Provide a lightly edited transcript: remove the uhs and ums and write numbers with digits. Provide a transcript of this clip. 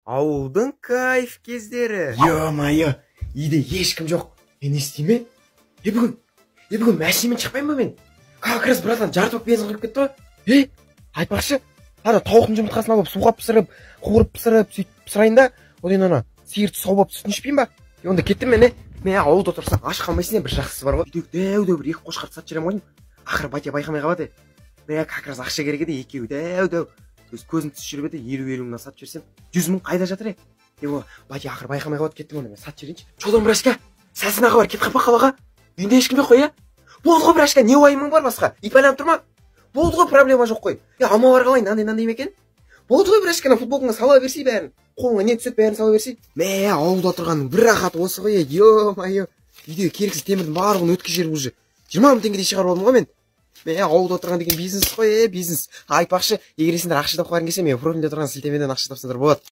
Ауылдың кайф кездері. Ё-моё, үйде ешкім жоқ. Е, не істеймін? Е, бүгін машинамен шықпаймын ба мен? Как раз, братан, жарты бак бензин құйып кетті ғой. Е, айтпақшы, ана тауықтың жұмыртқасын алып, суға пісіріп, қуырып пісіріп, сөйтіп пісірайын да, одан кейін ана сиырды сауып алып, сүтін ішпеймін ба? Е, онда кеттім мен, е. Мен ауылда тұрсаң, аш қалмайсың, е, бір жақсысы бар ғой. Үйдегі дәу дәу бір екі қошқарды сатып жіберемін ғой деймін. Ақыры батя байқамай қалады, е. Мә, как раз ақша керек еді, екеуі дәу дәу. Өз көзім түсіп жүріп еді, 50-50 мыңнан сатып жіберсем, 100 мың қайда жатыр, е? Е, о, батя ақыры байқамай қалады, кеттім онда, мен сатып жіберейінші. Че там, брашка? Сәсін аға бар, кетіп қалып қалаға. Үйінде ешкім жоқ қой, е? Болды ғой, брашка, не уайымың бар басқа? Ит байланып тұр ма? Болды ғой, проблема жоқ қой. Е, алма бар қалай, мынандай мынандай ма екен? Болды ғой, брашка, ана футболкаңа сала берсей бәрін. Қолыңа не түседі, бәрін сала берсей. Мә, ауылда тұрғанның бір рахаты осы ғой, е, ё-моё. Үйдегі керексіз темірдің барлығын өткізіп жіберіп, уже 20 мың теңгедей шығарып алдым ғой мен. Мә, ауылда отырған деген бизнес қой, е, бизнес. Айтпақшы, егер сендер ақша тапқыларың келсе, менің профилімде тұрған сілтемеден ақша тапсаңдар болады.